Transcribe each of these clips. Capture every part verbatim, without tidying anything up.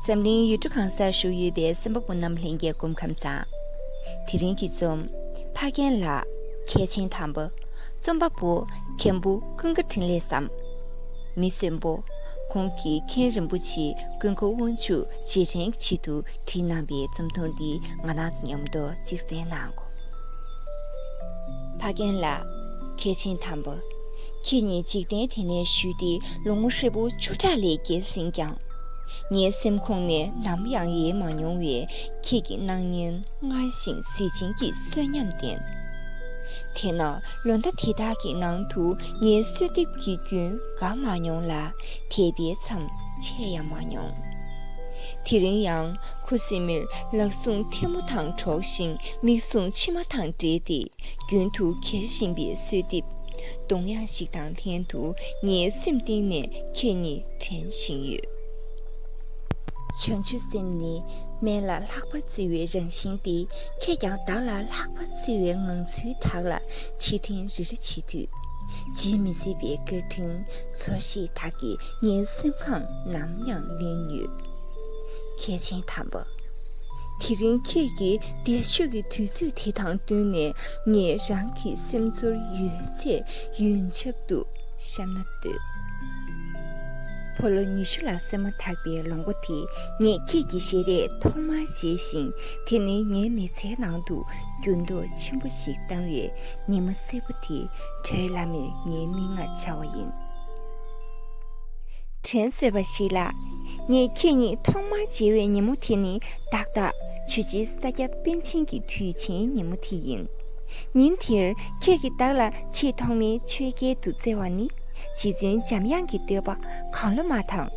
འཛམ་གླིང་ཡུལ་གྲུ་གང་སར་བཞུགས་ཡོད་པའི་གསན་པ་པོ་རྣམས་ལྷན་རྒྱས་སྐུ་ཁམས་བཟང་། དེ་རིང་གི་རྩོམ། ཕ་རྒན་ལགས། གལ་ཆེན་དམ་པ། རྩོམ་པ་པོ། མཁན་པོ་ཀུན་དགའ་འཕྲིན་ལས་བརྩམས། མི་གསོན་པོ། ཁོང་གིས་མཁན་རིན་པོ་ཆེ་ཀུན་དགའ་དབང་ཕྱུག་རྗེས་དྲན་གྱི་ཆེད་དུ་བྲིས་གནང་བའི་རྩོམ་ཐུང་འདི་ང་རང་ཚོ་མཉམ་དུ་གཅིག་གསན་གནང་གོ། ཕ་རྒན་ལགས། གལ་ཆེན་དམ་པ། ཁྱེད་ཉིད་འཇིག་རྟེན་དེ་ནས་བཞུད་དེ་ལོ་ངོ་ཧྲིལ་པོ་བཅུ་ཕྲག་ལས་བརྒལ་ཟིན་ཀྱང་། ངའི་སེམས་ཁོང་ནས་ནམ་ཡང་ཡལ་མ་མྱོང་བའི་ཁྱེད་ཀྱི་སྣང་བརྙན་སྔར་བཞིན་གཟི་བྱིན་གྱི་གསོན་ཉམས་ལྡན། དེས་ན་ལོ་ཟླ་དེ་དག་གི་ནང་དུ་ངའི་གསོལ་འདེབས་ཀྱི་རྒྱུན་འགག་མ་མྱོང་ལ་དད་པའི་མཚམས་ཆད་ཡང་མ་མྱོང་། དེ་རིང་ཡང་ཁུ་སིམ་མེར་ལག་ཟུང་ཐལ་མོ་དང་འགྲོགས་ཤིང་མིག་ཟུང་མཆི་མ་དང་འདྲེས་ཏེ། རྒྱུན་དུ་གྱེར་བཞིན་པའི་གསོལ་འདེབས། གདོང་ཡང་ཞིག་དང་ལྷན་དུ་ངའི་སེམས་གཏིང་ནས་ཁྱེད་ཉིད་དྲན་བཞིན་ཡོད། བྱང་ཆུབ་སེམས་ནི་སྨན་ལ་ལྷག་པར་བརྩི་བའི་རང་བཞིན་ཏེ། ཁྱེད་ཀྱང་བདག་ལ་ལྷག་པར་བརྩི་བའི་ངང་ཚུལ་དག་ལ་ཕྱིར་དྲན་རེ་རེ་བྱེད་དུས། བརྗེད་མི་སྲིད་པའི་བཀའ་དྲིན་ཚོར་ཤེས་དག་གིས་ངའི་སེམས་ཁམས་ནམ་ཡང་བརླན་ཡོད། གལ་ཆེན་དམ་པ། དེ་རིང་ཁྱེད་ཀྱིས་བདེ་མཆོག་གི་དུས་ཚོད་དེ་དང་བསྟུན་ནས་ངས་རང་གི་སེམས་ཚོར་ཡོད་ཚད་ཡོན་ཆབ་ཏུ་བཤམས་ན་འདོད། ཕོ་ལོ་ཉི་ཤུ་ལ་སོན་མ་ཐག་པའི་ལོ་མགོ་དེ་ངས་ཁྱེད་ཀྱི་ཞལ་རས་ཐོག་མར་མཇལ་ཞིང་། དེ་ནི་ངའི་མི་ཚེའི་ནང་དུ་འགྱུར་ལྡོག་ཆེན་པོ་ཞིག་བཏང་བའི་ཉི་མ་སེར་པོ་དེ་གྲོལ་སླ་མོས་ངའི་མིག་སྔར་འཆར་བ་ཡིན། དྲན་གསོས་པ་ཞིག་ལ། ངས་ཁྱེད་གཉིས་ཐོག་མར་མཇལ་བའི་ཉིན་མོ་དེ་ནི་ཏག་ཏག་ཆོས་རྗེ་ས་སྐྱ་པཎ་ཆེན་གྱི་དུས་ཆེན་ཉིན་མོ་དེ་ཡིན། ཉིན་དེར་ཁྱེད་ཀྱིས་བདག་ལ་ཆེས་ཐོག་མའི་ཆོས་སྐལ་དུ་བསྩལ་བ་ནི། རྗེ་བཙུན་འཇམ་དབྱངས་ཀྱི་བསྟོད་པ་གང་བློ་མ་དང་།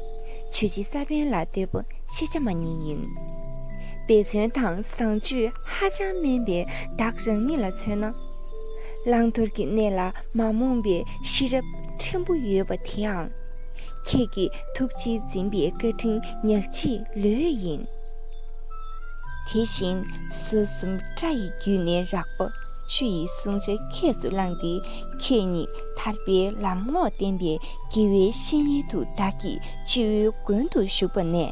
ཆོས་རྗེ་ས་པཎ་ལ་བསྟོད་པ་ཤེས་བྱ་མ་གཉིས་ཡིན། འབད་བརྩོན་དང་བཟང་སྤྱོད་ཧ་ཅང་དམན་པའི་བདག་རང་ཉིད་ལ་མཚོན་ན། བླང་དོར་གྱི་གནས་ལ་མ་རྨོངས་པའི་ཤེས་རབ་ཕྲན་བུ་ཡོད་པ་དེའང་། ཁྱེད་ཀྱིས་ཐུགས་རྗེས་འཛིན་པའི་བཀའ་དྲིན་ཉག་གཅིག་ལོས་ཡིན། དེ་བཞིན་སོ་གསུམ་སྐྲ་ཡི་རྒྱུད་ནས་རགས་པ་བཅུ་ཡི་བསྲུང་བྱ་ཁྱེད་སུ་བླངས་ཏེ། ཁྱེད་ཉིད་ཐར་པའི་ལམ་ངོགས་བསྟན་པའི་དགེ་བའི་བཤེས་གཉེན་དུ་བདག་གིས་སྤྱི་བོའི་མགོན་དུ་བཞུགས་པ་ནས།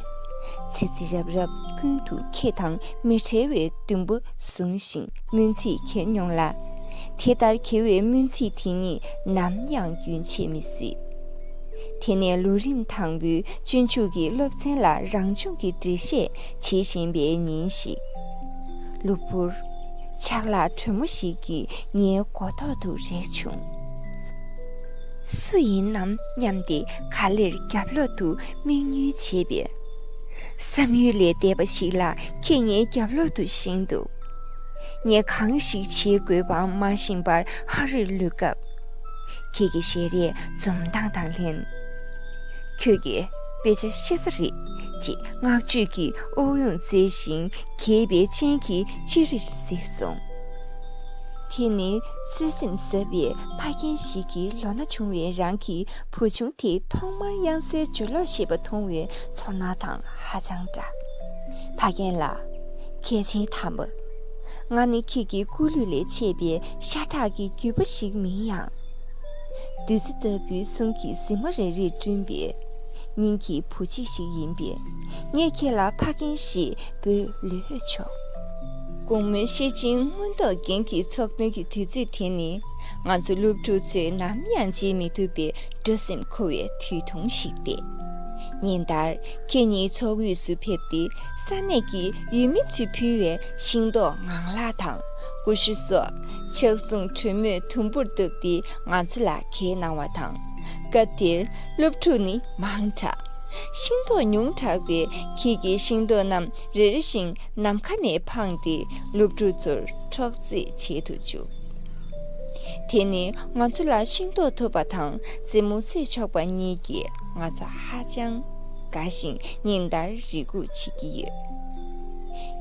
ཚེ་ཚེ་རབས་རབས་ཀུན་ཏུ་ཁྱེད་དང་མི་འབྲལ་བའི་འདུན་པ་བཟུང་ཞིང་སྨོན་ཚིག་འཁྱེར་མྱོང་ལ། དེ་ལྟར་འཁྱེར་བའི་སྨོན་ཚིག་དེ་ཉིད་ནམ་ཡང་རྒྱུན་ཆད་མི་སྲིད། དེ་ནས་ལོ་རིམ་དང་པོའི་སྤྱོད་འཇུག་གི་སློབ་ཚན་ལ་རང་སྦྱོང་གི་འགྲེལ་བཤད་བྱེད་བཞིན་པའི་ཉིན་ཞིག། གློ་བུར། ཆག་ལྷག་དྲོན་མོ་ཞིག་གིས་ངའི་མགོ་ཐོག་ཏུ་རེག་བྱུང་། སུ་ཡིན་ནམ་སྙམ་སྟེ་ག་ལེར་རྒྱབ་ལོག་ཏུ་མིག་ཉུལ་བྱས་པས། བསམ་ཡུལ་ལས་འདས་པ་ཞིག་ལ་ཁྱེད་ངའི་རྒྱབ་ལོག་ཏུ་བཞེངས་འདུག། ངས་གང་ཞིག་བྱེད་དགོས་པའང་མ་ཤེས་པར་ཧ་རེ་ལུས་སྐབས། ཁྱེད་ཀྱི་ཞལ་རས་འཛུམ་མདངས་དང་ལྷན། ཁྱོད་ཀྱིས་དཔེ་ཆ་ཤེས་ས་རེད། ཅེས་བསྔགས་བརྗོད་ཀྱི་དབུགས་དབྱུང་མཛད་ཞིང་། གད་པའི་སྤྱན་གྱིས་ཅི་རིར་གཟིགས་སོང་། དེ་ནི་བརྩེ་སེམས་ཟབ་པའི་ཕ་རྒན་ཞིག་གི་ལོ་ན་ཆུང་བའི་རང་གི་བུ་ཆུང་དེ་ཐོག་མར་དབྱངས་གསལ་སྦྱོར་ཀློག་བྱེད་པ་མཐོང་བའི་ཚོར་སྣང་དང་ཧ་ཅང་འདྲ། ཕ་རྒན་ལགས། གལ་ཆེན་དམ་པ། ང་ནི་ཁྱེད་ཀྱི་སྐུ་ལུས་ལས་མཆེད་པའི་ཤ་ཁྲག་གི་རྒྱུད་པ་ཞིག་མིན་ཡང་། བདུད་རྩི་ལྟ་བུའི་གསུང་གི་གཟིགས་མོ་རེ་རེས་བསྐྲུན་པའི་སྙིང་གི་བུ་གཅིག་ཞིག་ཡིན་པས། ངས་ཁྱེད་ལ་ཕ་རྒན་ཞེས་འབོད་ལོས་ཆོག། དགོང་མོའི་ཤེལ་ཆེན་མངོན་རྟོགས་རྒྱན་གྱི་ཚོགས་འདུ་གི་དུས་ཚོད་དེ་ནི། ང་ཚོ་སློབ་ཕྲུག་ཚོས་ནམ་ཡང་བརྗེད་མི་ཐུབ་པའི་འགྲོ་སེམས་འཁོལ་བའི་དུས་ཐུང་ཞིག་སྟེ། ཉིན་ལྟར་ཁྱེད་ཉིད་ཚོགས་དབུས་སུ་ཕེབས་ཏེ། ས་གནས་ཀྱི་ཡུལ་མི་ཚོས་ཕུལ་བའི་ཤིང་ཏོག་ངང་ལག་དང་ཀུ་ཤུ་སོགས་ཕྱག་ཟུང་དྲོན་མོས་དུམ་བུར་བཏབ་སྟེ་ང་ཚོ་ལ་གྱེས་གནང་བ་དང་། སྐབས་དེར་སློབ་ཕྲུག་ནི་མང་དྲགས། ཤིང་ཏོག་ཉུང་དྲགས་པས་ཁྱེད་ཀྱིས་ཤིང་ཏོག་རྣམས་རེ་རེ་བཞིན་ནམ་མཁའ་ནས་འཕངས་ཏེ་སློབ་ཕྲུག་ཚོར་འཕྲོག་རྩིས་བྱེད་དུ་བཅུག། དེ་ནི་ང་ཚོ་ལ་ཤིང་ཏོག་ཐུབ་པ་དང་རྩེད་མོ་རྩེ་ཆོག་པ་གཉིས་ཀྱིས་ང་ཚོ་ཧ་ཅང་དགའ་ཞིང་ཉིན་ལྟར་རེ་སྒུག་བྱེད་ཀྱི་ཡོད།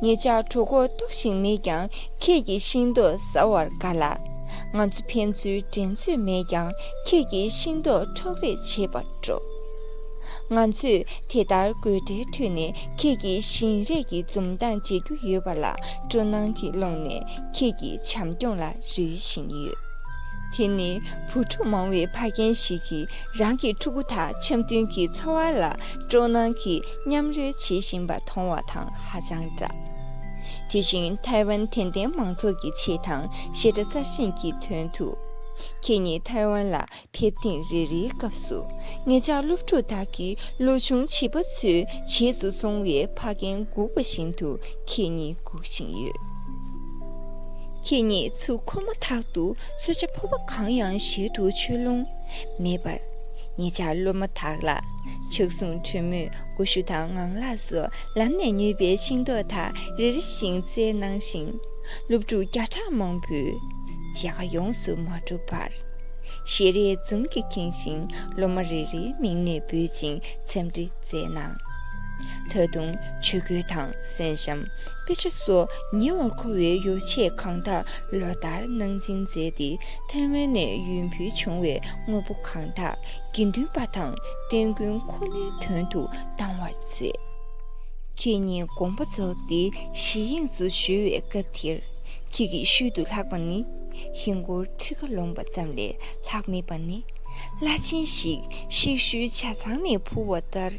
ངེད་ཅག་གྲོད་ཁོག་ལྟོགས་ཤིང་མེད་ཀྱང་ཁྱེད་ཀྱི་ཤིང་ཏོག་ཟ་བར་དགའ་ལ། ང་ཚོ་ཕན་ཚུན་འགྲན་རྩོད་མེད་ཀྱང་ཁྱེད་ཀྱི་ཤིང་ཏོག་འཕྲོག་རེས་བྱེད་པར་སྤྲོ། ང་ཚོས་དེ་ལྟར་དགོད་སྒྲའི་ཁྲོད་ནས་ཁྱེད་ཀྱི་བཞིན་རས་ཀྱི་འཛུམ་མདངས་མཇལ་རྒྱུ་ཡོད་པ་ལ་སྤྲོ་སྣང་གི་ཀློང་ནས་ཁྱེད་ཀྱི་བྱམས་སྐྱོང་ལ་རོལ་བཞིན་ཡོད། དེ་ནི་བུ་ཕྲུག་མང་བའི་ཕ་རྒན་ཞིག་གིས་རང་གི་ཕྲུ་གུ་དག་འཆམ་མཐུན་གྱི་འཚོ་བ་ལ་སྤྲོ་སྣང་གིས་མཉམ་རོལ་བྱེད་བཞིན་པ་མཐོང་བ་དང་ཧ་ཅང་འདྲ། དེ་བཞིན་ཐའེ་ཝན་དད་ལྡན་མང་ཚོགས་ཀྱི་ཆེད་དང་བཤད་གྲྭ་གསར་བཞེངས་ཀྱི་དོན་དུ། ཁྱེད་ཉིད་ཐའེ་ཝན་ལ་ཕེབས་ཐེངས་རེ་རེའི་སྐབས་སུ། ངེད་ཅག་སློབ་ཕྲུག་དག་གིས་ལོ་ཆུང་བྱིས་པ་ཚོའི་རྗེས་སུ་སོང་བའི་ཕ་རྒན་སྒུག་པ་བཞིན་དུ་ཁྱེད་ཉིད་སྒུག་བཞིན་ཡོད། ཁྱེད་ཉིད་ཚུར་འཁོར་མ་ཐག་ཏུ་གསོལ་ཇ་ཕོར་པ་གང་ཡང་ཞལ་དུ་ཆོད་ལོང་མེད་པར། ངེད་ཅག་སློབ་མ་དག་ལ་ཕྱག་ཟུང་དྲོན་མོས་ཀུ་ཤུ་དང་ངང་ལག་སོགས་ལམ་ནས་ཉོས་པའི་ཤིང་ཏོག་དག་རེ་རེ་བཞིན་བསྩལ་གནང་ཞིང་། སློབ་ཕྲུག་བརྒྱ་ཕྲག་མང་པོས་མཇལ་ཁ་ཡོངས་སུ་མ་གྲུབ་པར། ཞལ་རས་འཛུམ་གྱིས་ཁེངས་ཤིང་སློབ་མ་རེ་རེའི་མིང་ནས་འབོད་ཅིང་འཚམས་འདྲི་མཛད་གནང་། ད་དུང་ཆོས་གོས་དང་གསེར་ཤམ། དཔེ་ཆ་སོགས་ཉེ་བར་མཁོ་བའི་ཡོ་བྱད་གང་དག་ལོ་ལྟར་གནང་སྦྱིན་མཛད་དེ། ཐའེ་ཝན་ནས་ཡོང་འབུལ་བྱུང་བའི་དངོས་པོ་གང་དག་དགེ་འདུན་པ་དང་རྟེན་མགོན་ཁོ་ནའི་དོན་དུ་བཏང་བར་མཛད། ཁྱེད་ཉིད་དགོངས་པ་རྫོགས་ཏེ་ཞལ་དབྱིངས་སུ་གཞོལ་བའི་སྐབས་དེར། ཁྱེད་ཀྱི་ཤུལ་དུ་ལྷགས་པ་ནི། ཧིན་སྒོར་ཁྲི་ཀ་ལོངས་པ་ཙམ་ལས་ལྷག་མེད་པ་ནི། བླ་ཆེན་ཞིག་ཤིག་ཤུལ་ཇ་ཚང་ནས་འཕུར་བ་ལྟར།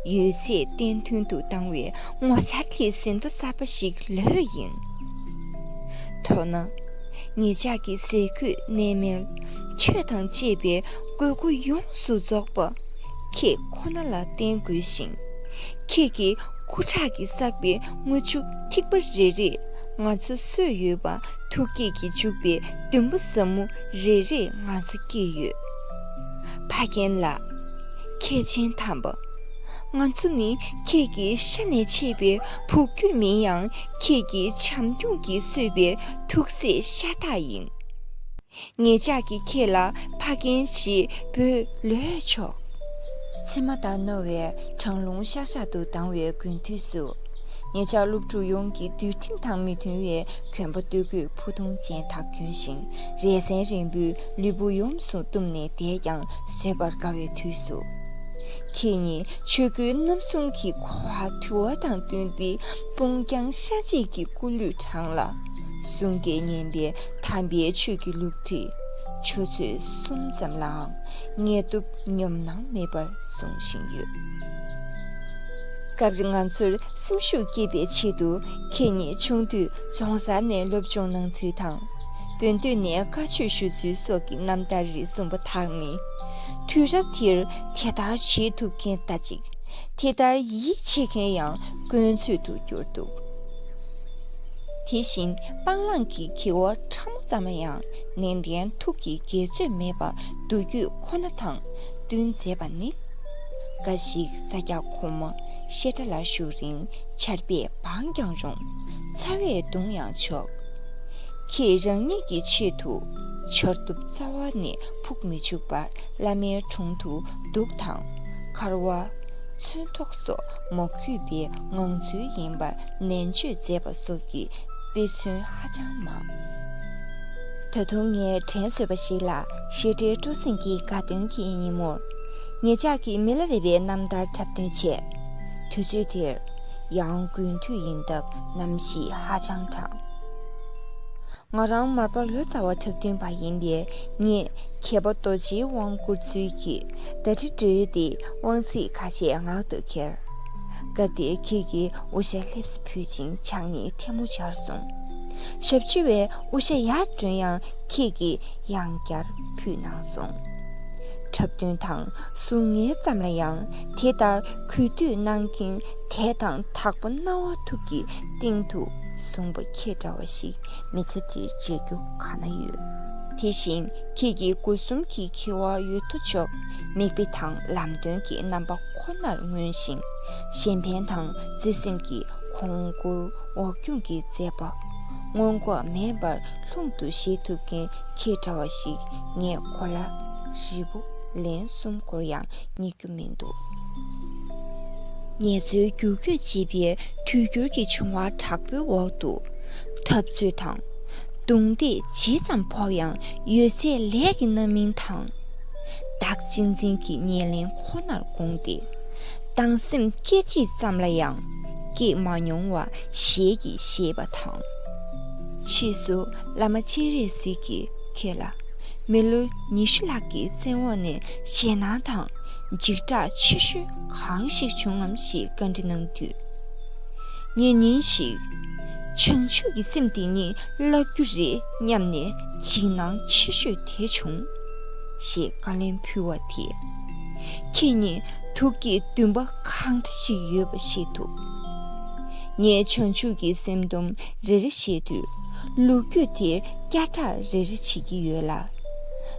ཡོད་ཚད་བསྟན་དོན་དུ་བཏང་བའི་ངོ་མཚར་གྱི་ཟིན་ཐོ་གསར་པ་ཞིག་ལོས་ཡིན། མདོར་ན། ངེད་ཅག་གི་ཟས་གོས་གནས་མལ། ཆོས་དང་བཅས་པའི་དགོས་མཁོ་ཡོངས་སུ་རྫོགས་པ། ཁྱེད་ཁོ་ན་ལ་བརྟེན་དགོས་ཤིང་། ཁྱེད་ཀྱི་སྐུ་ཁྲག་གིས་བསགས་པའི་དངུལ་ཆུ་ཐིགས་པ་རེ་རེས་ང་ཚོ་གསོས་ཡོད་པ། ཐུགས་བསྐྱེད་ཀྱིས་འཇུག་པའི་འདུན་པ་ཟབ་མོ་རེ་རེས་ང་ཚོ་སྐྱེས་ཡོད། ཕ་རྒན་ལགས། མཁས་ཆེན་དམ་པ། ང་ཚོ་ནི་ཁྱེད་ཀྱི་ཤ་ནས་ཆད་པའི་བུ་རྒྱུད་མིན་ཡང་། ཁྱེད་ཀྱི་བྱམས་སྐྱོང་གིས་གསོས་པའི་ཐུགས་སྲས་ཤ་སྟག་ཡིན། ངེད་ཅག་གིས་ཁྱེད་ལ་ཕ་རྒན་ཞེས་འབོད་ལོས་ཆོག། མཚན་མ་ལྟར་རྣོ་བའི་གྲང་རླུང་ཤག་ཤག་ཏུ་ལྡང་བའི་དགུན་དུས་སུ། ངེད་ཅག་སློབ་ཕྲུག་ཡོངས་ཀྱི་འདུལ་ཁྲིམས་དང་མི་མཐུན་བའི་གྱོན་པ་སྟོད་གོས་ཕུ་ཐུང་ཅན་དག་གྱོན་ཞིང་། རས་གཟན་རིང་པོས་ལུས་པོ་ཡོངས་སུ་བཏུམས་ནས་བསྡད་ཀྱང་བཟོད་པར་དཀའ་བའི་དུས་སུ། ཁྱེད་ཉིད་ཆོས་གོས་རྣམ་གསུམ་གྱི་ཁུ་བ་དུ་བ་དང་བསྟུན་ཏེ། དཔུང་རྒྱང་ཤ་གཅིག་གི་སྐུ་ལུས་བྲང་ལ། གསུང་སྐད་སྙན་པའི་དམ་པའི་ཆོས་ཀྱི་གླུ་ཁྲིད། ཆུ་ཚོད་གསུམ་ཙམ་ལའང་ངལ་དུབ་ཉོབ་སྣང་མེད་པར་གསུང་བཞིན་ཡོད། སྐབས་རེ་ང་ཚོར་སེམས་ཤུགས་སྐྱེད་པའི་ཆེད་དུ། ཁྱེད་ཉིད་ཆུང་དུས་རྫོང་སར་ནས་སློབ་སྦྱོང་གནང་ཚུལ་དང་། དཔོན་སྡོད་ནས་བཀའ་ཆོས་ཞུ་ཚུལ་སོགས་ཀྱི་རྣམ་ཐར་རེ་གསུངས་པ་དག་ནི། དུས་རབས་དེར་དེ་ལྟར་བྱེད་ཐུབ་མཁན་ད་ཅིག། དེ་ལྟར་ཡིད་ཆེས་མཁན་ཡང་དཀོན་ཚོད་དུ་གྱུར་འདུག། དེ་བཞིན་སྤང་བླང་གི་དགེ་བ་ཕྲ་མོ་ཙམ་ལ་ཡང་ནན་ཏན་ཐུགས་ཀྱི་དགེ་ཚོད་མེད་པ་མདོ་རྒྱུད་ཁོ་ན་དང་བསྟུན་མཛད་པ་ནི། སྐབས་ཤིག་ས་སྐྱ་གོང་མ་བཤད་གྲྭ་ལ་བཞུགས་རིང་ཆར་པས་སྦངས་ཀྱང་རུང་། ཚ་བས་གདུང་ཡང་ཆོག། ཁྱེད་རང་ཉིད་ཀྱི་ཆེད་དུ་ཆར་གདུབ་རྩ་བ་ནས་ཕུག་མི་བཅུག་པར་བླ་མའི་དྲུང་དུ་གདུགས་དང་འཁར་བ། ཚོན་ཐོགས་སོགས་མ་གུས་པའི་ངང་ཚུལ་ཡིན་པར་ནན་བརྗོད་མཛད་པ་སོགས་ཀྱི་དཔེ་མཚོན་ཧ་ཅང་མང་། ད་དུང་ངས་དྲན་གསོས་པ་ཞིག་ལ། བཤད་གྲྭའི་སྤྲོ་གསེང་གི་དགའ་སྟོན་གྱི་ཉིན་མོར། ངེད་ཅག་གི་མི་ལ་རས་པའི་རྣམ་ཐར་འཁྲབ་སྟོན་བྱས། དུས་ཚོད་དེར་ཡང་དགུན་དུས་ཡིན་སྟབས་གནམ་གཤིས་ཧ་ཅང་གྲང་། ང་རང་མར་པ་ལོ་ཙཱ་བ་འཁྲབ་སྟོན་པ་ཡིན་པས། ངས་མཁས་པ་རྡོ་རྗེའི་དབང་བསྐུར་ཚུལ་གྱིས་ཟླ་སྒྲིལ་སྒྲོལ་ཏེ་དབང་ཚིག་ཁ་ཤས་ངག་ཏུ་ཁྱེར། སྐབས་དེར་ཁྱེད་ཀྱིས་དབུ་ཞྭ་ལེབ་སུ་ཕུད་ཅིང་ཕྱག་གཉིས་ཐལ་མོ་སྦྱར་སོང་། ཞབས་ཕྱི་བས་དབུ་ཞྭ་ཡར་སྒྲོན་ཡང་ཁྱེད་ཀྱིས་ཡང་བསྐྱར་ཕུད་གནང་སོང་། འཁྲབ་སྟོན་དང་གཟུགས་བརྙན་ཙམ་ལ་ཡང་དེ་ལྟར་གུས་འདུད་གནང་གིན། དད་དང་དག་པོ་སྣང་བ་ཐུགས་ཀྱི་གཏིང་དུ་བཟུང་བ་ཁྱེད་འདྲ་བ་ཞིག་མི་ཚེ་འདིར་མཇལ་རྒྱུ་ག་ན་ཡོད། དེ་བཞིན་ཁྱེད་ཀྱི་སྒོ་གསུམ་གྱི་ཁྱད་པར་ཡོད་དོ་ཅོག། མིག་དཔེ་དང་ལམ་སྟོན་གྱི་རྣམ་པ་ཁོ་ནར་མངོན་ཞིང་། གཞན་ཕན་དང་བརྩེ་སེམས་ཀྱི་གོང་བཀུར་འོག་སྐྱོང་གི་མཛད་པ། མངོན་ལྐོག་མེད་པར་ལྷུན་དུ་བཞེས་ཐུབ་མཁན་ཁྱེད་འདྲ་བ་ཞིག་ངས་གོ་ལ་རིལ་བུ་ལན་གསུམ་སྐོར་ཡང་རྙེད་རྒྱུ་མི་འདུག། ངལ་རྩོལ་རྒྱུག་རྒྱུག་བྱེད་པའི་དུས་འགྱུར་གྱི་འབྱུང་བ་དྲག་པོའི་འོག་ཏུ། འཐབ་རྩོད་དང་། རྡུང་རྡེག་ཇི་ཙམ་ཕོག་ཡང་ཡོད་ཚད་ལས་ཀྱི་རྣམ་སྨིན་དང་། བདག་གཅེས་འཛིན་གྱི་ཉེར་ལེན་ཁོ་ནར་དགོངས་ཏེ། སྡང་སེམས་སྐད་ཅིག་ཙམ་ལ་ཡང་སྐྱེས་མ་མྱོང་བ་ཞལ་གྱིས་བཞེས་པ་དང་། ཕྱིས་སུ་བླ་མ་སྤྱན་རས་གཟིགས་ཀྱིས་ཁྱེད་ལ། མི་ལོ་ཉི་ཤུ་ལྷག་གི་བཙན་འོག་ནས་ཞེད་སྣང་དང་འཇིགས་སྐྲག་ཆེ་ཤོས་གང་ཞིག་བྱུང་ངམ་ཞེས་བཀའ་འདྲི་གནང་དུས། ངས་ཉིན་ཞིག་བྱང་ཆུབ་ཀྱི་སེམས་དེ་ཉིད་བསླབ་རྒྱུ་རེད་སྙམ་ནས་འཇིགས་སྣང་ཆེ་ཤོས་དེ་བྱུང་ཞེས་བཀའ་ལན་ཕུལ་བ་དེས། ཁྱེད་ཉིད་དུག་གི་འདུན་པ་གང་འདྲ་ཞིག་ཡོད་པ་ཤེས་ཐུབ། ངས་བྱང་ཆུབ་ཀྱི་སེམས་སྡོམ་རེ་རེ་བྱེད་དུས། ལོ་རྒྱུས་དེར་བསྐྱར་གྲགས་རེ་རེ་བྱེད་ཀྱི་ཡོད་ལ།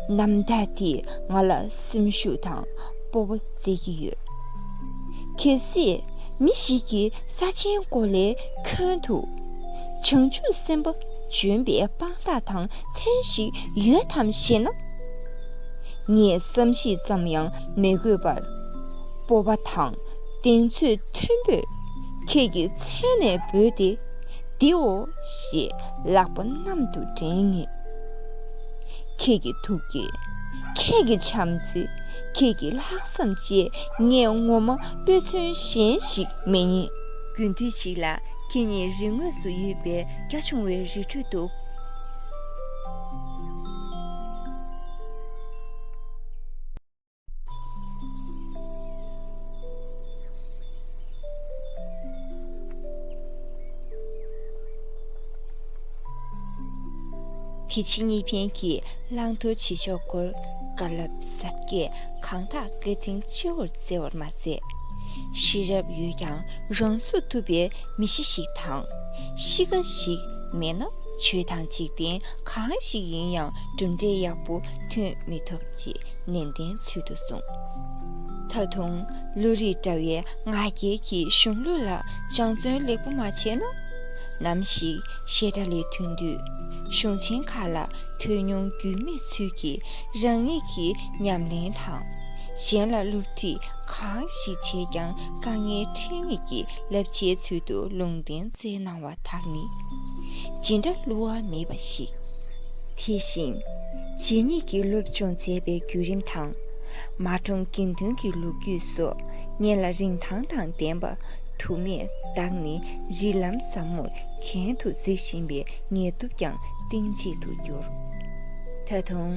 རྣམ་ཐར་དེས་ང་ལ་སེམས་ཤུགས་དང་སྤོབས་པ་བསྩལ་གྱི་ཡོད། གལ་སྲིད་མི་ཞིག་གིས་ས་ཆེན་གོ་ལའི་ཁྱོན་དུ་བྱང་ཆུབ་སེམས་དཔའ་བྱོན་པའི་དཔང་རྟགས་དང་མཚན་ཞིག་ཡོད་དམ་ཞེ་ན། ངས་བསམ་ཤེས་ཙམ་ཡང་མི་དགོས་པར། སྤོབས་པ་དང་གདེང་ཚོད་མཐོན་པོས་ཁྱེད་ཀྱི་མཚན་ནས་འབོད་དེ། འདིའོ་ཞེས་ལག་པ་གནམ་དུ་བསྒྲེངས་ངེས། ཁྱེད་ཀྱི་ཐུགས་བསྐྱེད། ཁྱེད་ཀྱི་བྱམས་བརྩེ། ཁྱེད་ཀྱི་ལྷག་བསམ་བཅས་ངས་ངོ་མ་དཔེ་མཚོན་གཞན་ཞིག་མི་རྙེད། དགུན་དུས་ཤིག་ལ་ཁྱེད་ཉིད་རི་ངོས་སུ་ཡོད་པའི་རྒྱ་ཆུང་བའི་རི་ཁྲོད་དུ། དེ་ཕྱི་གཉིས་ཕན་གྱི་བླང་དོར་བྱེད་ཕྱོགས་སྐོར་བཀའ་སློབ་ཟབ་རྒྱས་གང་དག་བཀའ་དྲིན་ཆེ་བར་བསྩལ་བར་མ་ཟད། ཤེས་རབ་ཡོད་ཀྱང་རང་ཚུགས་ཐུབ་པའི་མི་གཤིས་ཤིག་དང་། གཤིས་ཀ་ཞིག་མེད་ན་ཆོས་དང་འཇིག་རྟེན་གང་ཞིག་ཡིན་ཡང་གྲུབ་འབྲས་ཡག་པོ་ཐོན་མི་ཐུབ་ཅེས་ནན་ཏན་ཚུལ་དུ་གསུངས། ད་དུང་བློ་རིག་བཀྲ་བའི་ང་རྒྱལ་གྱི་གཞུང་ལུགས་ལ་སྦྱང་བརྩོན་ལེགས་པོ་མ་བྱས་ན། ནམ་ཞིག་བཤད་གྲྭ་ལས་ཐོན་དུས་གཞུང་ཆེན་ཁག་ལ་ཐོས་མྱོང་རྒྱུས་མེད་ཚུལ་གྱིས་རང་ཉིད་ཀྱི་ཉམས་ལེན་དང་། གཞན་ལ་སློབ་ཁྲིད་གང་ཞིག་བྱས་ཀྱང་དཀའ་ངལ་འཕྲད་ངེས་ཀྱི་བསླབ་བྱའི་ཚུལ་དུ་ལུང་བསྟན་མཛད་གནང་བ་དག་ནི་ཇི་འདྲ་བསླུ་བ་མེད་པ་ཞིག། དེ་བཞིན་རྗེ་ཉིད་ཀྱིས་སློབ་སྦྱོང་མཛད་པའི་བརྒྱུད་རིམ་དང་། མ་འཁྲུངས་དགེ་འདུན་གྱི་ལོ་རྒྱུས་སོགས་སྙན་ལ་རིན་ཐང་དང་ལྡན་པ་དུ་མས་བདག་ནི་རིགས་ལམ་ཟབ་མོར་གྱེན་དུ་འཛེགས་བཞིན་པའི་ངལ་དུབ་ཀྱང་གཏིང་བརྗེད་དུ་གྱུར། ད་དུང་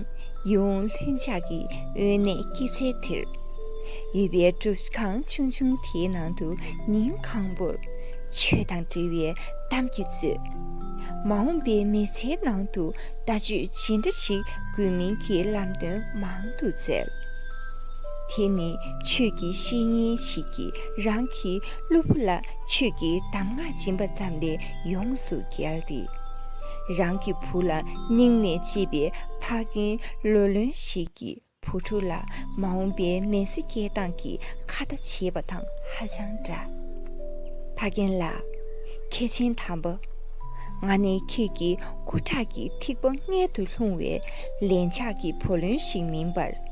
ཡིད་འོང་ལྷུན་ཆགས་ཀྱི་དབེན་གནས་སྐྱེད་ཚལ་དེར། ཡོད་པའི་སྒྲུབ་ཁང་ཆུང་ཆུང་དེའི་ནང་དུ་ཉིན་གང་པོར་ཆོས་དང་འབྲེལ་བའི་གཏམ་གྱིས་མཛོད། མ་འོངས་པའི་མི་ཚེའི་ནང་དུ་བརྡ་བརྗོད་ཇི་འདྲ་ཞིག་དགོས་མིན་གྱི་ལམ་སྟོན་མང་དུ་བསྩལ། དེ་ནི་ཆོས་ཀྱི་བཤེས་གཉེན་ཞིག་གིས་རང་གི་སློབ་བུ་ལ་ཆོས་ཀྱི་གདམས་ངག་སྦྱིན་པ་ཙམ་ལས་ཡོངས་སུ་བརྒལ་ཏེ། རང་གི་བུ་ལ་སྙིང་ནས་གཅེས་པའི་ཕ་རྒན་ལོ་ལོན་ཞིག་གིས་བུ་ཕྲུག་ལ་མ་འོངས་པའི་མི་ཚེ་སྐྱེལ་སྟངས་ཀྱི་ཁ་བརྡ་བྱེད་པ་དང་ཧ་ཅང་འདྲ། ཕ་རྒན་ལགས། མཁན་ཆེན་དམ་པ། ང་ནི་ཁྱེད་ཀྱི་སྐུ་ཁྲག་གི་ཐིགས་པ་མངལ་དུ་ལྷུང་བའི་ལན་ཆགས་ཀྱི་བུ་ལོན་ཞིག་མིན་པར།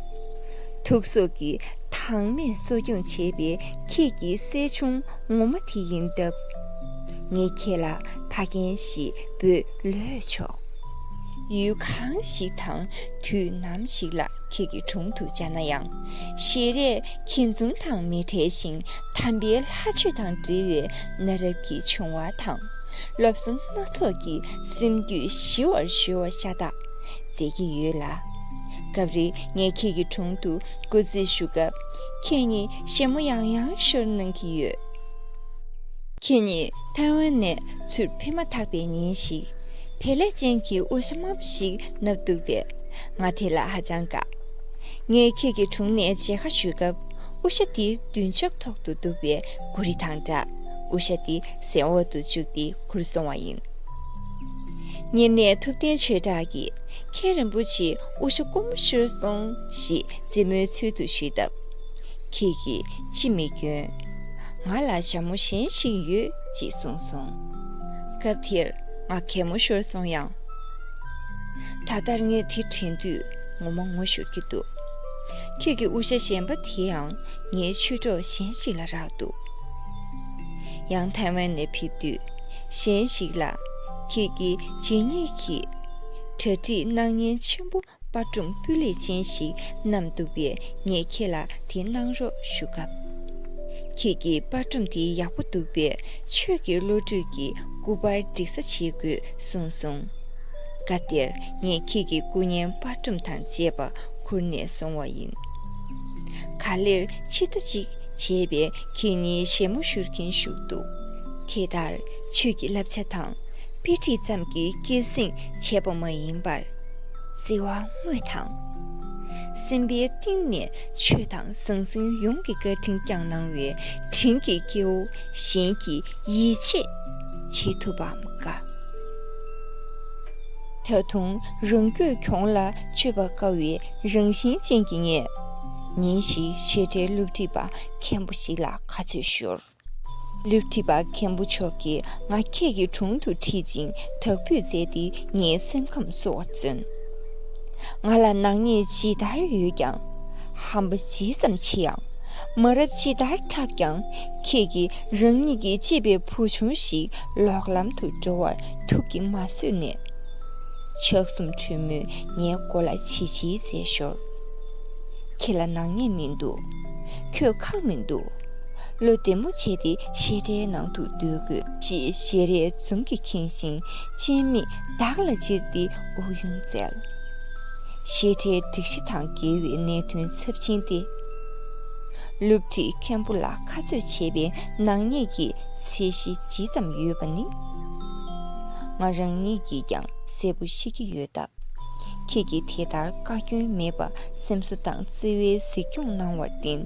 ཐུགས་གཟུགས་ཀྱི་དྭངས་མས་གསོ་སྐྱོང་བྱེད་པའི་ཁྱེད་ཀྱི་སྲས་ཆུང་ངོ་མ་དེ་ཡིན་སྟབས། ངས་ཁྱེད་ལ་ཕ་རྒན་ཞེས་འབོད་ལོས་ཆོག། ཡུལ་གང་ཞིག་དང་དུས་ནམ་ཞིག་ལ་ཁྱེད་ཀྱི་དྲུང་དུ་བཅར་ན་ཡང་། ཞལ་རས་མཁས་བཙུན་དང་མི་འབྲལ་ཞིང་། དམ་པའི་ལྷ་ཆོས་དང་འབྲེལ་བའི་གནའ་རབས་ཀྱི་བྱུང་བ་དང་། སློབ་གསོ་སྣ་ཚོགས་ཀྱིས་སེམས་རྒྱུད་ཞི་བར་གཞོལ་བ་ཤ་སྟག་མཛད་ཀྱི་ཡོད་ལ། སྐབས་རེ་ངས་ཁྱེད་ཀྱི་དྲུང་དུ་སྐུ་རྩེད་ཞུ་སྐབས། ཁྱེད་ཉིད་ཞལ་མོ་ཡང་ཡང་ཤོར་གནང་གི་ཡོད། ཁྱེད་ཉིད་ཐའེ་ཝན་ནས་ཚུར་ཕེབས་མ་ཐག་པའི་ཉིན་ཞིག། བལ་ལས་ཅན་གྱི་དབུ་ཞྭ་དམར་པོ་ཞིག་མནབས་འདུག་པས། ང་དེ་ལ་ཧ་ཅང་དགའ། ངས་ཁྱེད་ཀྱི་དྲུང་ནས་མཇལ་ཁ་ཞུས་སྐབས། དབུ་ཞྭ་དེ་མདུན་ཅོག་ཐོག་ཏུ་འདུག་པའི་གོ་རིམ་དང་སྦྲགས། དབུ་ཞྭ་དེ་གཟན་འོག་ཏུ་བཅུག་སྟེ་ཁུར་སོང་བ་ཡིན། ཉེ་གནས་ཐུབ་བསྟན་ཆོས་གྲགས་ཀྱིས། མཁན་རིན་པོ་ཆེའི་དབུ་ཞྭ་ཀོ་མོ་ཤོར་སོང་ཞེས་རྩེད་མོའི་ཚུལ་དུ་ཞུས་སྟབས། ཁྱེད་ཀྱིས་ཅི་མི་སྐྱོན། ང་ལ་ཞྭ་མོ་གཞན་ཞིག་ཡོད་ཅེས་གསུངས་སོང་། སྐབས་དེར་ང་གད་མོ་ཤོར་སོང་ཡང་། ད་ལྟར་ངས་དེ་དྲན་དུས་ངོ་མ་ངུ་ཤོར་གྱི་འདུག། ཁྱེད་ཀྱི་དབུ་ཞྭ་གཞན་པ་དེའང་ངའི་ཆོས་གྲོགས་གཞན་ཞིག་ལ་རག་འདུག། ཡང་ཐའེ་ཝན་ནས་ཕེབས་དུས་གཞན་ཞིག་ལ། ཁྱེད་ཀྱི་རྗེས་སྙེག་གི་གྲ་སྒྲིག་སྣང་བརྙན་ཆེན་པོ། པར་སྒྲོམ་སྤུས་ལེགས་ཅན་ཞིག་བསྣམས་འདུག་པས། ངས་ཁྱེད་ལ་དེ་གནང་རོགས་ཞུ་སྐབས། ཁྱེད་ཀྱིས་པར་སྒྲོམ་དེ་ཡག་པོ་འདུག་པས། ཆོས་ཀྱི་བློ་གྲོས་ཀྱིས་སྐུ་པར་སྒྲིག་ས་བྱེད་དགོས་གསུངས་སོང་། སྐབས་དེར་ངས་ཁྱེད་ཀྱི་སྐུ་བརྙན་པར་སྒྲོམ་དང་བཅས་པ་ཁུར་ནས་སོང་བ་ཡིན། ག་ལེར་ཕྱི་ལྟ་ཅིག་བྱས་པས་ཁྱེད་ཉིད་བཞད་མོ་བཞུར་གྱིན་བཞུགས་འདུག་དེ་ལྟར་ཆོས་ཀྱི་བསླབ་བྱ་དང་དཔེ་ཁྲིད་ཙམ་གྱིས་སྐྱེད་སྲིང་བྱས་པ་མ་ཡིན་པར། བརྩེ་བ་དངོས་དང་། སེམས་པའི་གཏིང་ནས་ཆོས་དང་ཟང་ཟིང་ཡོངས་ཀྱི་བཀའ་དྲིན་བསྐྱངས་གནང་བའི་དྲིན་གྱི་སྐྱེ་བོ་གཞན་གྱིས་ཡིད་ཆེས་བྱེད་ཐུབ་པའམ་དཀའ། ད་དུང་རང་རྒྱུད་གྱོང་ལ་སྤྱོད་པ་དཀའ་བའི་རང་བཞིན་ཅན་གྱི་ངས། ཉིན་ཞིག་བཤད་གྲྭའི་སློབ་ཁྲིད་པ་མཁན་པོ་ཞིག་ལ་ཁ་རྩོད་ཤོར། སློབ་ཁྲིད་པ་མཁན་པོ་མཆོག་གིས་ང་ཁྱེད་ཀྱི་དྲུང་དུ་ཁྲིད་ཅིང་དག་འབུད་མཛད་དེ་ངའི་སེམས་ཁམས་གསོ་བར་བརྩོན། ང་ལ་ནག་ཉེས་ཇི་ལྟར་ཡོད་ཀྱང་། ཧམ་པ་ཇི་ཙམ་ཆེ་ཡང་། མ་རབས་ཇི་ལྟར་འཁྲབ་ཀྱང་། ཁྱེད་ཀྱིས་རང་ཉིད་ཀྱི་གཅེས་པའི་བུ་ཆུང་ཞིག་ལོག་ལམ་དུ་འགྲོ་བར་ཐུགས་ཀྱིས་མ་བཟོད་ནས། ཕྱག་གསུམ་དྲོན་མོས་ངའི་མགོ་ལ་བྱིལ་བྱིལ་མཛད་ཞོར། ཁྱེད་ལ་ནག་ཉེས་མི་འདུག་ཁྱོད་ཁག་མི་འདུག་བློ་བདེ་མོ་བྱས་ཏེ་བཤད་གྲྭའི་ནང་དུ་སྡོད་དགོས། ཞེས་ཞལ་རས་འཛུམ་གྱིས་ཁེངས་ཤིང་སྤྱན་མིག་བདག་ལ་ཅེར་ཏེ་དབུགས་དབྱུང་བཙལ། བཤད་གྲྭའི་སྒྲིག་གཞི་དང་འགལ་བའི་གནད་དོན་ཚབས་ཆེན་ཏེ། སློབ་ཁྲིད་མཁན་པོ་ལ་ཁ་རྩོད་བྱས་པའི་ནག་ཉེས་ཀྱི་ཚད་གཞི་ཇི་ཙམ་ཡོད་པ་ནི། ང་རང་ཉིད་ཀྱིས་ཀྱང་གསལ་པོ་ཤེས་ཀྱི་ཡོད་སྟབས། ཁྱེད་ཀྱིས་དེ་ལྟར་བཀའ་བཀྱོན་མེད་པར་སེམས་གསོ་དང་བརྩེ་བའི་གཟིགས་སྐྱོང་གནང་བར་བརྟེན།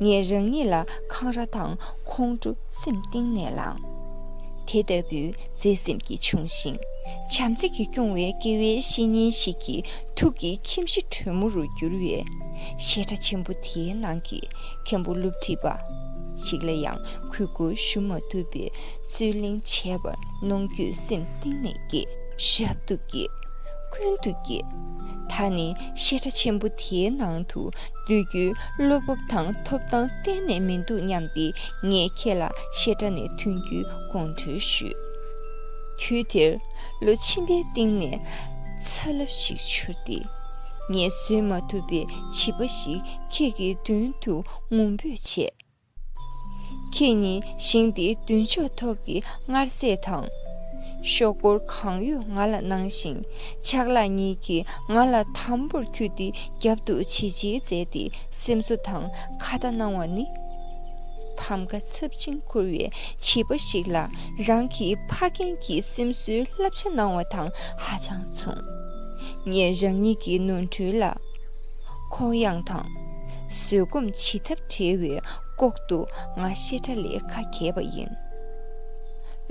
ངས་རང་ཉིད་ལ་འཁང་ར་དང་ཁོང་ཁྲོ་སེམས་གཏིང་ནས་ལངས། དེ་ལྟ་བུའི་བརྩེ་སེམས་ཀྱིས་ཕྱུང་ཞིང་། བྱམས་བརྩེ་གིས་སྐྱོང་བའི་དགེ་བའི་བཤེས་གཉེན་ཞིག་གི་ཐུགས་ཀྱི་ཁྱིམ་གཞི་དྲོན་མོ་རུ་གྱུར་བའི་བཤད་གྲྭ་ཆེན་པོ་དེའི་ནང་གི་མཁན་པོ་སློབ་ཁྲིད་པ་ཞིག་ལ་ཡང་གུས་བཀུར་ཞུ་མ་ཐུབ་པའི་རྩོད་གླེང་བྱས་པར་གནོང་འགྱོད་སེམས་གཏིང་ནས་སྐྱེས། ཞབས་ཏོག་གིས། ཀུན་ཏུ་སྐྱེས། ད་ནི་བཤད་གྲྭ་ཆེན་པོ་དེའི་ནང་དུ་སྡོད་རྒྱུའི་བློ་སྤོབས་དང་ཐོབ་ཐང་གཏན་ནས་མི་འདུག་སྙམ་སྟེ་ངས་ཁྱེད་ལ་བཤད་གྲྭ་ནས་ཐོན་རྒྱུའི་དགོངས་ཁྲེལ་ཞུས། དུས་དེར་ལོ་ཕྱིན་པའི་སྟེང་ནས་ཚ་རླབས་ཤིག་འཕྱུར་ཏེ། ངས་བཟོད་མ་ཐུབ་པའི་བྱིས་པ་ཞིག་ཁྱེད་ཀྱི་མདུན་དུ་ངུ་འབོད་བྱས། ཁྱེད་ཉིད་ཞིང་འདིའི་མདུན་ཕྱོགས་ཐོག་གི་མངར་ཟས་དང་། ཤོག་སྒོར་གང་ཡོད་ང་ལ་གནང་ཞིང་། ཕྱག་ལག་གཉིས་ཀྱིས་ང་ལ་དམ་པོར་འཁྱུད་དེ་རྒྱབ་ཏུ་བྱིལ་བྱིལ་མཛད་དེ་སེམས་གསོ་དང་ཁ་བརྡ་གནང་བ་ནི། ཕམ་ཁ་ཚབས་ཆེན་འཁུར་བའི་བྱིས་པ་ཞིག་ལ་རང་གི་ཕ་རྒན་གྱིས་སེམས་གསོའི་བསླབ་བྱ་གནང་བ་དང་ཧ་ཅང་མཚུངས། ངས་རང་ཉིད་ཀྱི་ནོར་འཁྲུལ་ལ་ཁོག་ཡངས་དང་བཟོད་སྒོམ་བྱེད་ཐབས་བྲལ་བའི་ལྐོག་ཏུ་ང་བཤད་གྲྭ་ལས་ཁ་གྱེས་པ་ཡིན།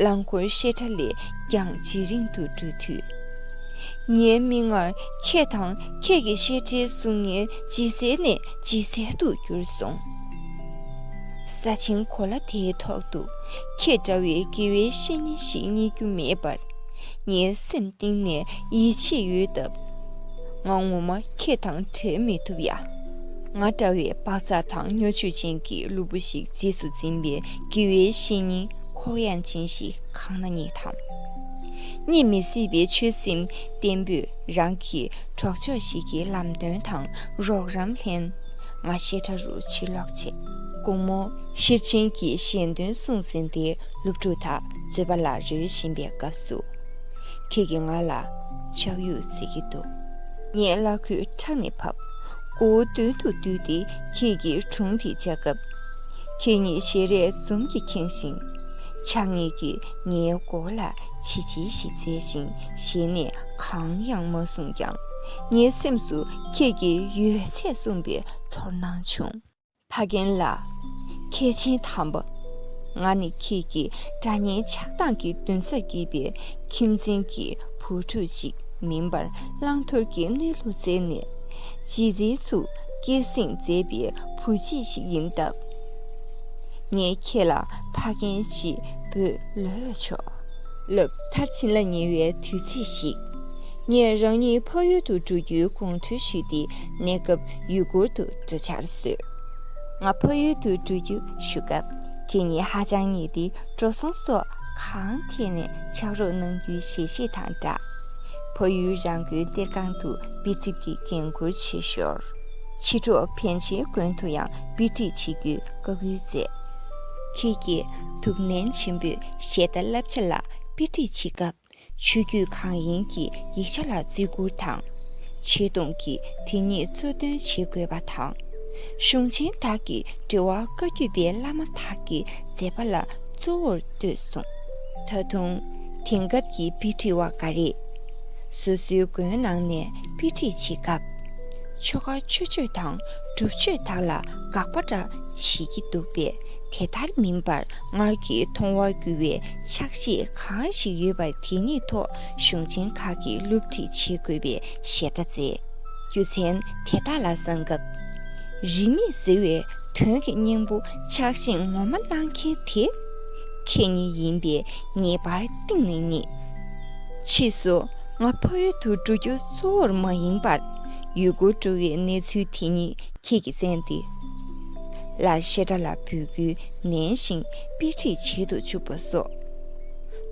རླངས་འཁོར་བཤད་གྲྭ་ལས་ཀྱང་ཇེ་རིང་དུ་འགྲོ་དུས། ངའི་མིག་སྔར་ཁྱེད་དང་ཁྱེད་ཀྱི་བཤད་གྲྭའི་གཟུགས་བརྙན་ཇེ་གསལ་ནས་ཇེ་གསལ་དུ་གྱུར་སོང་། ས་ཆེན་གོ་ལ་དེའི་ཐོག་ཏུ་ཁྱེད་འདྲ་བའི་དགེ་བའི་བཤེས་གཉེན་ཞིག་རྙེད་རྒྱུ་མེད་པར། ངའི་སེམས་གཏིང་ནས་ཡིད་ཆེས་ཡོད་སྟབས། ང་ངོ་མ་ཁྱེད་དང་བྲལ་མི་ཐུབ་ཡ། ང་འདྲ་བའི་བག་ཚ་དང་སྨྱོ་ཆུ་ཅན་གྱི་ལུས་པོ་ཞིག་རྗེས་སུ་འཛིན་པའི་དགེ་བའི་བཤེས་གཉེན་ཁོག་ཡངས་ཅན་ཞིག་གང་ན་རྙེད་དམ། གཉིད་མི་སྲིད་པའི་ཆོད་སེམས་བརྟན་པོས་རང་གི་གྲོགས་མཆོག་ཞིག་གི་ལམ་སྟོན་དང་རོགས་རམ་ལྷན། ང་བཤད་གྲྭ་རུ་ཕྱིར་ལོག་བྱས། དགོང་མོ་ཤེར་ཕྱིན་གྱི་ཞལ་འདོན་གསུང་ཟིན་ཏེ་སློབ་ཕྲུག་དག་མཛོད་པ་ལ་རོལ་བཞིན་པའི་སྐབས་སུ། ཁྱེད་ཀྱིས་ང་ལ་ལྕགས་ཡུག་ཟེར་གྱི་འདུག་ངས་བླ་གོས་ཕྲག་ནས་ཕབ། མགོ་བོ་མདུན་དུ་བསྡུས་ཏེ་ཁྱེད་ཀྱི་དྲུང་དེ་བཅར་སྐབས། ཁྱེད་ཉིད་ཞལ་རས་འཛུམ་གྱིས་ཁེངས་ཤིང་། ཕྱག་གཉིས་ཀྱིས་ངའི་མགོ་ལ་བྱིལ་བྱིལ་ཞིག་མཛད་ཅིང་ཞལ་ནས་གང་ཡང་མ་གསུངས་ཀྱང་། ངའི་སེམས་སུ་ཁྱེད་ཀྱིས་ཡོད་ཚད་གསུངས་པའི་ཚོར་སྣང་བྱུང་། ཕ་རྒན་ལགས། མཁས་ཆེན་དམ་པ། ང་ནི་ཁྱེད་ཀྱི་དགྲ་གཉེན་ཆགས་སྡང་གི་མདུན་སར་སྐྱེས་པའི་ཁྱིམ་འཛིན་གྱི་བུ་ཕྲུག་ཅིག་མིན་པར། བླང་དོར་གྱི་གནས་ལུགས་བཙལ་ནས་རྗེས་འཛིན་ཚུ་སྐྱེད་སྲིང་མཛད་པའི་བུ་གཅིག་ཞིག་ཡིན་སྟབས། ངས་ཁྱེད་ལ་ཕ་རྒན་ཞེས་འབོད་ལོས་ཆོག་ལབ། མཐར་ཕྱིན་ལ་ཉེ་བའི་དུས་ཚིགས་ཤིག་ངས་རང་ཉིད་ཕ་ཡུལ་དུ་འགྲོ་རྒྱུའི་དགོངས་ཁྲེལ་ཞུས་ཏེ་གནས་སྐབས་ཡུལ་སྐོར་དུ་འགྲོ་འཆར་བཟོས། ང་ཕ་ཡུལ་དུ་འགྲོ་རྒྱུ་ཞུ་སྐབས་ཁྱེད་ཉིད་ཧ་ཅང་ཉེ་སྟེ་འགྲོ་སོང་སོགས་གང་ཐད་ནས་ཕྱག་རོགས་གནང་རྒྱུའི་ཞལ་བཞེས་དང་སྦྲགས། ཕ་ཡུལ་རང་དགོན་གཏེར་ཁང་དུ་དཔེ་ཁྲིད་ཀྱི་འགན་འཁུར་བྱེད་ཞོར། ཕྱི་དྲོ་པཎ་ཆེན་དགོན་དུ་ཡང་དཔེ་ཁྲིད་བྱེད་རྒྱུའི་བཀའ་བཀོད་མཛད། ཁྱེད་ཀྱིས་ཐུགས་ནན་ཆེན་པོས་གཞས་དང་བསླབ་བྱ་ལ་དཔེ་ཁྲིད་བྱེད་སྐབས། ཆོས་བརྒྱུད་གང་ཡིན་གྱི་ཡིག་ཆ་ལ་བརྩི་བཀུར་དང་། ཆེ་མཐོང་གིས་དེ་ཉིད་གཙོ་འདོན་བྱེད་དགོས་པ་དང་། གཞུང་ཆེན་དག་གི་འགྲེལ་བ་བཀའ་བརྒྱུད་པའི་བླ་མ་དག་གི་མཛད་པ་ལ་གཙོ་བོར་ལྟོས་གསུངས། ད་དུང་། དེང་སྐབས་ཀྱི་དཔེ་ཁྲིད་པ་འགའ་རེས། སོ་སོའི་དགོན་ནང་ནས་དཔེ་ཁྲིད་བྱེད་སྐབས། ཆོ་ག་མཆོད་བརྗོད་དང་སྒྲུབ་མཆོད་དག་ལ་དགག་པ་འདྲ་བྱེད་ཀྱི་འདུག་པས། དེ་ལྟར་མིན་པར་སྔར་གྱི་མཐོང་བ་བརྒྱུད་པའི་ཕྱག་བཞེས་གང་ཞིག་ཡོད་པ་དེ་ཉིད་ཐོག་གཞུང་ཆེན་ཁག་གི་སློབ་ཁྲིད་བྱེད་དགོས་པའི་ཞལ་བརྡ་མཛད། རྒྱུ་མཚན་དེ་དག་ལ་གསན་སྐབས། རིས་མེད་ཟེར་བའི་དོན་གྱི་སྙིང་པོ་ཕྱག་བཞེས་ངོ་མ་གནང་མཁན་དེ། ཁྱེད་ཉིད་ཡིན་པས་ངེས་པར་གཏིང་ནས་བརྙས། ཕྱིས་སུ་ང་ཕ་ཡུལ་དུ་འགྲོ་རྒྱུ་གཙོ་བོར་མ་ཡིན་པར། ཡུལ་སྐོར་འགྲོ་བའི་གནས་ཚུལ་དེ་ཉིད་ཁྱེད་ཀྱིས་གསན་ཏེ། ལར་བཤད་གྲྭ་ལ་འབོད་སྐུལ་ནན་ཞིང་དཔེ་ཁྲིད་བྱེད་དུ་བཅུག་པ་སོགས།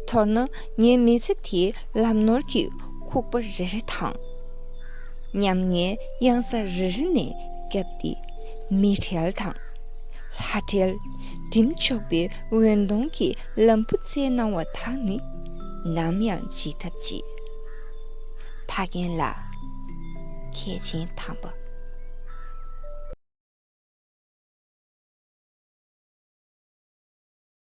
མདོར་ན་ངའི་མི་ཚེ་དེའི་ལམ་ནོར་གྱི་ཁུག་པ་རེ་རེ་དང་། ཉམ་ངའི་གཡང་ས་རེ་རེ་ནས་བརྒྱབ་སྟེ། མི་བྲལ་དང་། ལྷ་བྲལ། འགྲིམ་ཆོག་པའི་འོད་སྟོང་གི་ལམ་བུ་བཙལ་གནང་བ་དག་ནི་ནམ་ཡང་བརྗེད་ཐབས་ཅི། ཕ་རྒན་ལགས། མཁས་ཆེན་དམ་པ།